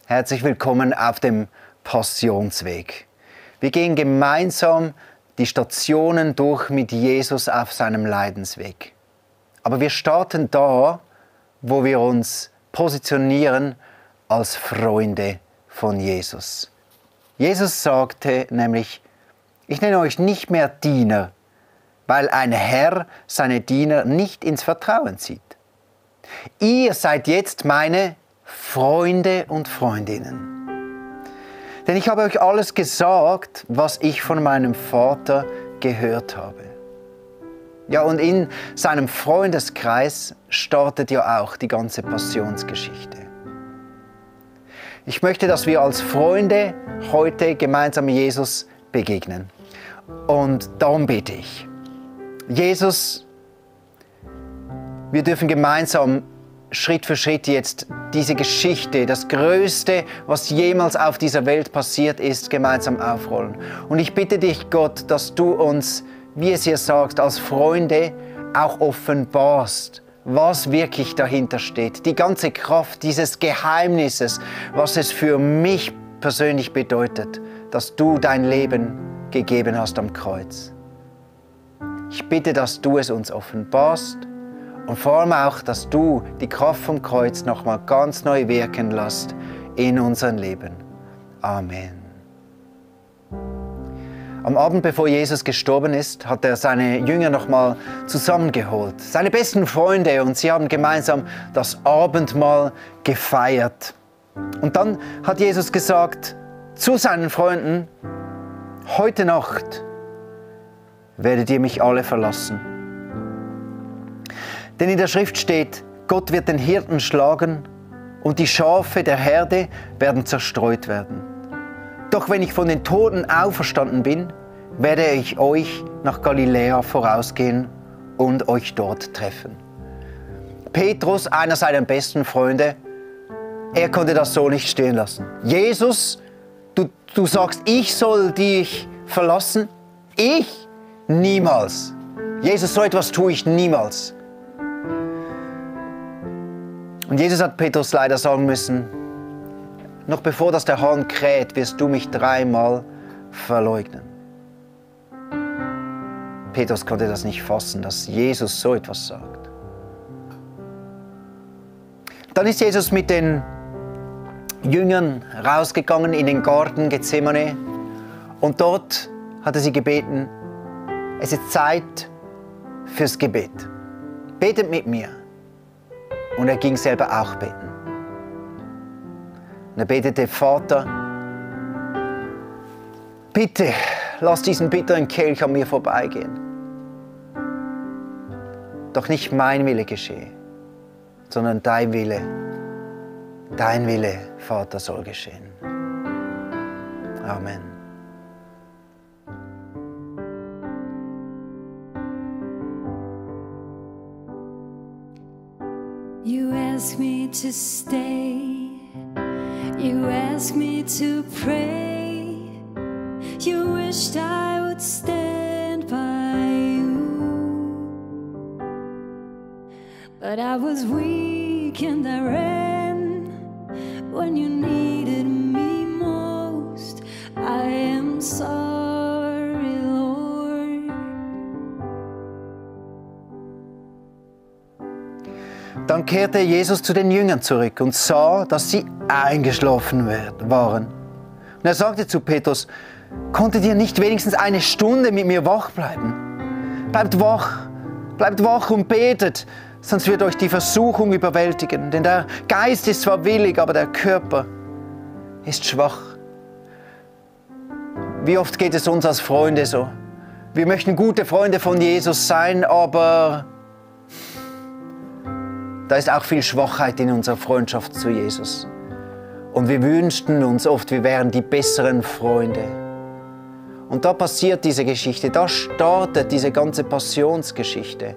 Herzlich willkommen auf dem Passionsweg. Wir gehen gemeinsam die Stationen durch mit Jesus auf seinem Leidensweg. Aber wir starten da, wo wir uns positionieren als Freunde von Jesus. Jesus sagte nämlich, ich nenne euch nicht mehr Diener, weil ein Herr seine Diener nicht ins Vertrauen zieht. Ihr seid jetzt meine Freunde und Freundinnen. Denn ich habe euch alles gesagt, was ich von meinem Vater gehört habe. Ja, und in seinem Freundeskreis startet ja auch die ganze Passionsgeschichte. Ich möchte, dass wir als Freunde heute gemeinsam Jesus begegnen. Und darum bete ich. Jesus, wir dürfen gemeinsam Schritt für Schritt jetzt diese Geschichte, das Größte, was jemals auf dieser Welt passiert ist, gemeinsam aufrollen. Und ich bitte dich, Gott, dass du uns, wie es hier sagst, als Freunde auch offenbarst, was wirklich dahinter steht. Die ganze Kraft dieses Geheimnisses, was es für mich persönlich bedeutet, dass du dein Leben gegeben hast am Kreuz. Ich bitte, dass du es uns offenbarst und vor allem auch, dass du die Kraft vom Kreuz nochmal ganz neu wirken lässt in unserem Leben. Amen. Am Abend, bevor Jesus gestorben ist, hat er seine Jünger nochmal zusammengeholt, seine besten Freunde, und sie haben gemeinsam das Abendmahl gefeiert. Und dann hat Jesus gesagt zu seinen Freunden, heute Nacht werdet ihr mich alle verlassen. Denn in der Schrift steht, Gott wird den Hirten schlagen und die Schafe der Herde werden zerstreut werden. Doch wenn ich von den Toten auferstanden bin, werde ich euch nach Galiläa vorausgehen und euch dort treffen. Petrus, einer seiner besten Freunde, er konnte das so nicht stehen lassen. Jesus, du sagst, ich soll dich verlassen? Ich? Niemals. Jesus, so etwas tue ich niemals. Und Jesus hat Petrus leider sagen müssen, noch bevor das der Hahn kräht, wirst du mich 3-mal verleugnen. Petrus konnte das nicht fassen, dass Jesus so etwas sagt. Dann ist Jesus mit den Jüngern rausgegangen in den Garten Gethsemane und dort hat er sie gebeten, es ist Zeit fürs Gebet. Betet mit mir. Und er ging selber auch beten. Und er betete, Vater, bitte lass diesen bitteren Kelch an mir vorbeigehen. Doch nicht mein Wille geschehe, sondern dein Wille, Vater, soll geschehen. Amen. You ask me to stay, you ask me to pray, you wished I would stand by you, but I was weak and I ran when you needed me most. I am sorry, Lord. Dann kehrte Jesus zu den Jüngern zurück und sah, dass sie eingeschlafen waren. Und er sagte zu Petrus, konntet ihr nicht wenigstens eine Stunde mit mir wach bleiben? Bleibt wach und betet, sonst wird euch die Versuchung überwältigen. Denn der Geist ist zwar willig, aber der Körper ist schwach. Wie oft geht es uns als Freunde so? Wir möchten gute Freunde von Jesus sein, aber da ist auch viel Schwachheit in unserer Freundschaft zu Jesus. Und wir wünschten uns oft, wir wären die besseren Freunde. Und da passiert diese Geschichte, da startet diese ganze Passionsgeschichte.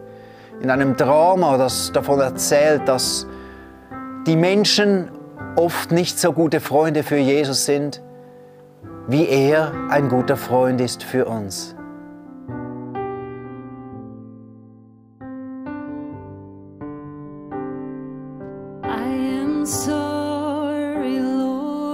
In einem Drama, das davon erzählt, dass die Menschen oft nicht so gute Freunde für Jesus sind, wie er ein guter Freund ist für uns. I am sorry, Lord.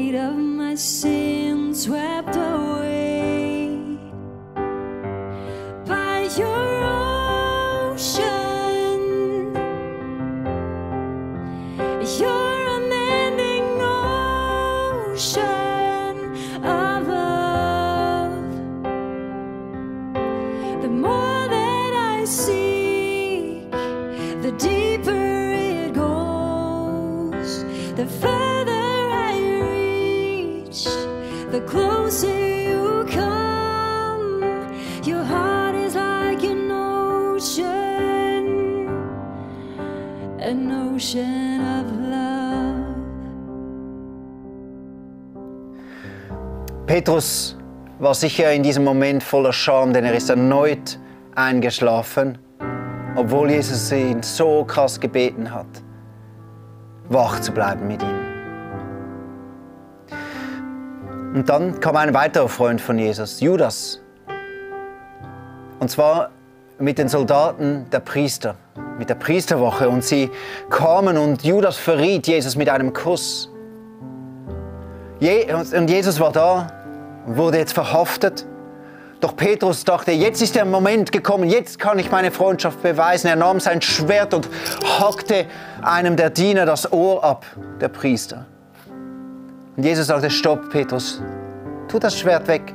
weight of my sin swept away by your ocean, your unending ocean of love. The more that I seek, the deeper it goes. The further I reach, the closer you come. Your heart is like an ocean of love. Petrus war sicher in diesem Moment voller Scham, denn er ist erneut eingeschlafen, obwohl Jesus ihn so krass gebeten hat, wach zu bleiben mit ihm. Und dann kam ein weiterer Freund von Jesus, Judas. Und zwar mit den Soldaten der Priester, mit der Priesterwache. Und sie kamen und Judas verriet Jesus mit einem Kuss. Und Jesus war da und wurde jetzt verhaftet. Doch Petrus dachte, jetzt ist der Moment gekommen, jetzt kann ich meine Freundschaft beweisen. Er nahm sein Schwert und hackte einem der Diener das Ohr ab, der Priester. Und Jesus sagte, stopp, Petrus, tu das Schwert weg.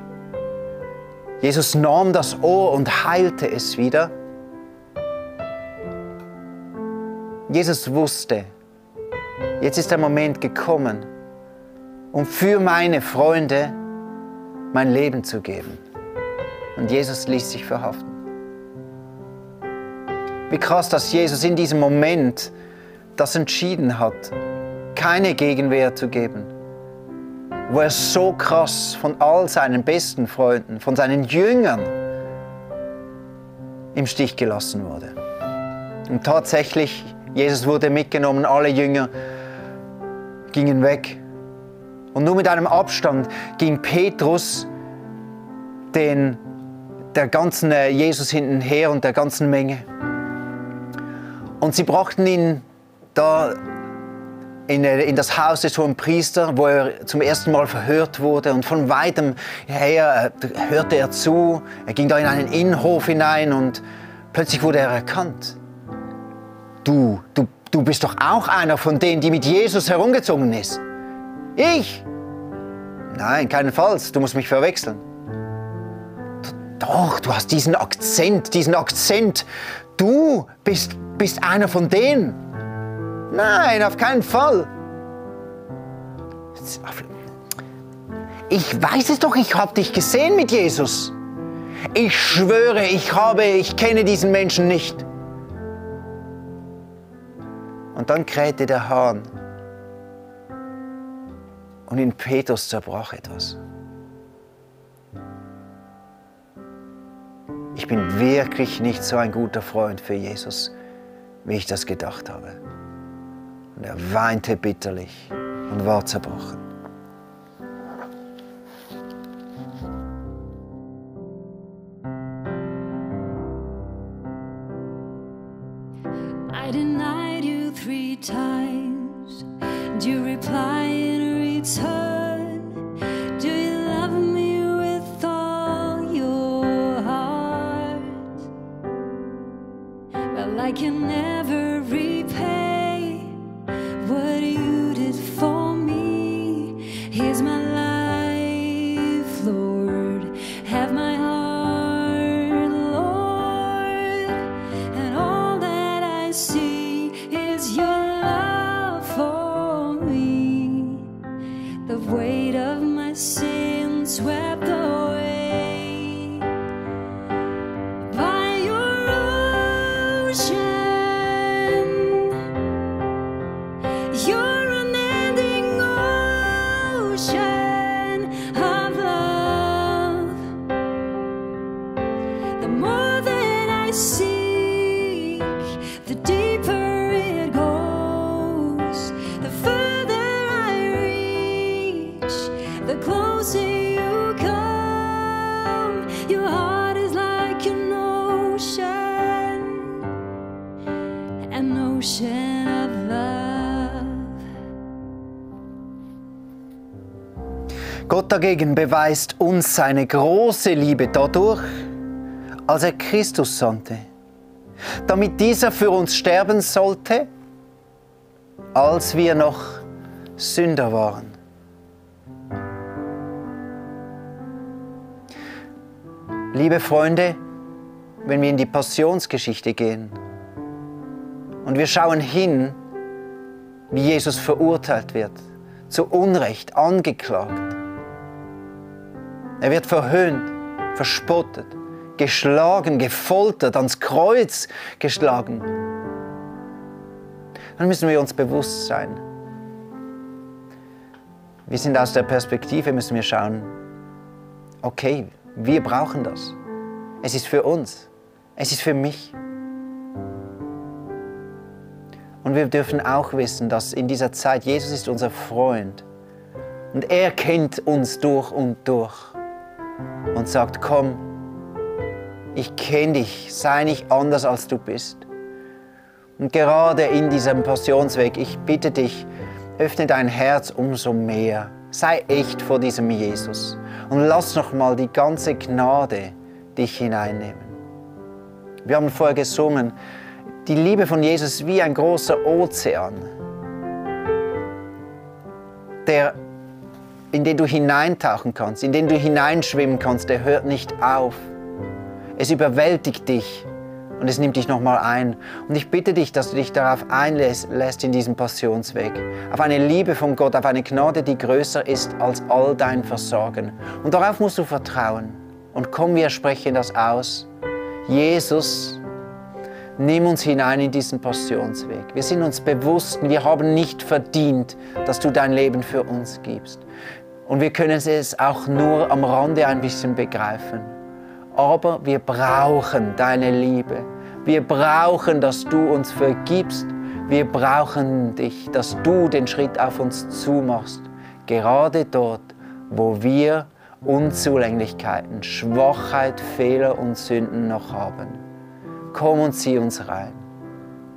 Jesus nahm das Ohr und heilte es wieder. Jesus wusste, jetzt ist der Moment gekommen, um für meine Freunde mein Leben zu geben. Und Jesus ließ sich verhaften. Wie krass, dass Jesus in diesem Moment das entschieden hat, keine Gegenwehr zu geben. Wo er so krass von all seinen besten Freunden, von seinen Jüngern im Stich gelassen wurde. Und tatsächlich, Jesus wurde mitgenommen, alle Jünger gingen weg. Und nur mit einem Abstand ging Petrus der ganzen Jesus hinten her und der ganzen Menge. Und sie brachten ihn da in das Haus des hohen Priesters, wo er zum ersten Mal verhört wurde. Und von weitem her hörte er zu. Er ging da in einen Innenhof hinein und plötzlich wurde er erkannt. Du bist doch auch einer von denen, die mit Jesus herumgezogen ist. Ich? Nein, keinenfalls. Du musst mich verwechseln. Doch, du hast diesen Akzent. Du bist einer von denen. Nein, auf keinen Fall. Ich weiß es doch, ich habe dich gesehen mit Jesus. Ich schwöre, ich kenne diesen Menschen nicht. Und dann krähte der Hahn. Und in Petrus zerbrach etwas. Ich bin wirklich nicht so ein guter Freund für Jesus, wie ich das gedacht habe. Und er weinte bitterlich und war zerbrochen. I denied you 3 times, and you reply in return. Do you love me with all your heart? Well, I can never repay what you did for me. Here's my life, Lord. Have my heart, Lord. And all that I see is your love for me. The weight of my sin swept away by your ocean. Your unending ocean of love. The more that I seek, the deeper it goes. The further I reach, the closer you come. Your heart is like an ocean of love. Gott dagegen beweist uns seine große Liebe dadurch, als er Christus sandte, damit dieser für uns sterben sollte, als wir noch Sünder waren. Liebe Freunde, wenn wir in die Passionsgeschichte gehen und wir schauen hin, wie Jesus verurteilt wird, zu Unrecht angeklagt. Er wird verhöhnt, verspottet, geschlagen, gefoltert, ans Kreuz geschlagen. Dann müssen wir uns bewusst sein. Wir sind aus der Perspektive, müssen wir schauen, okay, wir brauchen das. Es ist für uns. Es ist für mich. Und wir dürfen auch wissen, dass in dieser Zeit Jesus ist unser Freund. Und er kennt uns durch und durch. Und sagt, komm, ich kenne dich, sei nicht anders als du bist. Und gerade in diesem Passionsweg, ich bitte dich, öffne dein Herz umso mehr. Sei echt vor diesem Jesus. Und lass nochmal die ganze Gnade dich hineinnehmen. Wir haben vorher gesungen, die Liebe von Jesus ist wie ein großer Ozean, in den du hineintauchen kannst, in den du hineinschwimmen kannst, der hört nicht auf. Es überwältigt dich und es nimmt dich nochmal ein. Und ich bitte dich, dass du dich darauf einlässt in diesem Passionsweg, auf eine Liebe von Gott, auf eine Gnade, die größer ist als all dein Versorgen. Und darauf musst du vertrauen. Und komm, wir sprechen das aus. Jesus, nimm uns hinein in diesen Passionsweg. Wir sind uns bewusst, wir haben nicht verdient, dass du dein Leben für uns gibst. Und wir können es auch nur am Rande ein bisschen begreifen. Aber wir brauchen deine Liebe. Wir brauchen, dass du uns vergibst. Wir brauchen dich, dass du den Schritt auf uns zumachst. Gerade dort, wo wir Unzulänglichkeiten, Schwachheit, Fehler und Sünden noch haben. Komm und zieh uns rein.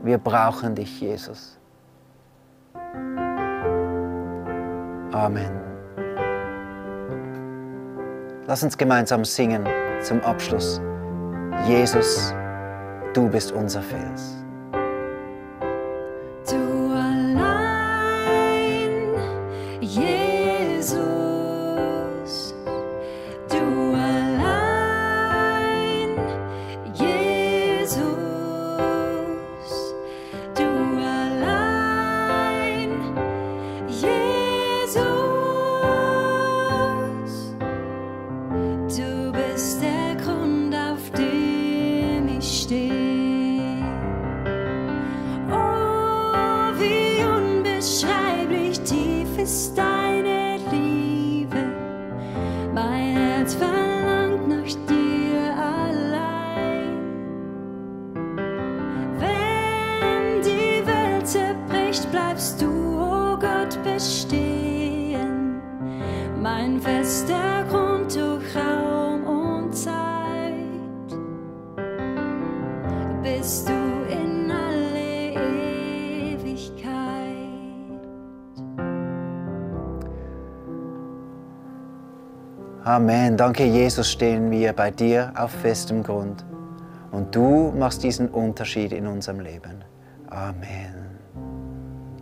Wir brauchen dich, Jesus. Amen. Lass uns gemeinsam singen zum Abschluss. Jesus, du bist unser Fels. Du allein, Jesus, du allein, Jesus, du allein, Jesus, du bist der Grund, auf dem ich stehe. Oh, wie unbeschreiblich tief ist deine Liebe. Mein Herz verlangt nach dir allein. Wenn die Welt zerbricht, bleibst du, oh Gott, bestehen. Mein fester Grund durch Raum und Zeit. Bist du in alle Ewigkeit. Amen. Danke, Jesus, stehen wir bei dir auf festem Grund. Und du machst diesen Unterschied in unserem Leben. Amen.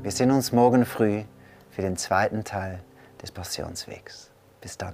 Wir sehen uns morgen früh für den zweiten Teil des Passionswegs. Bis dann.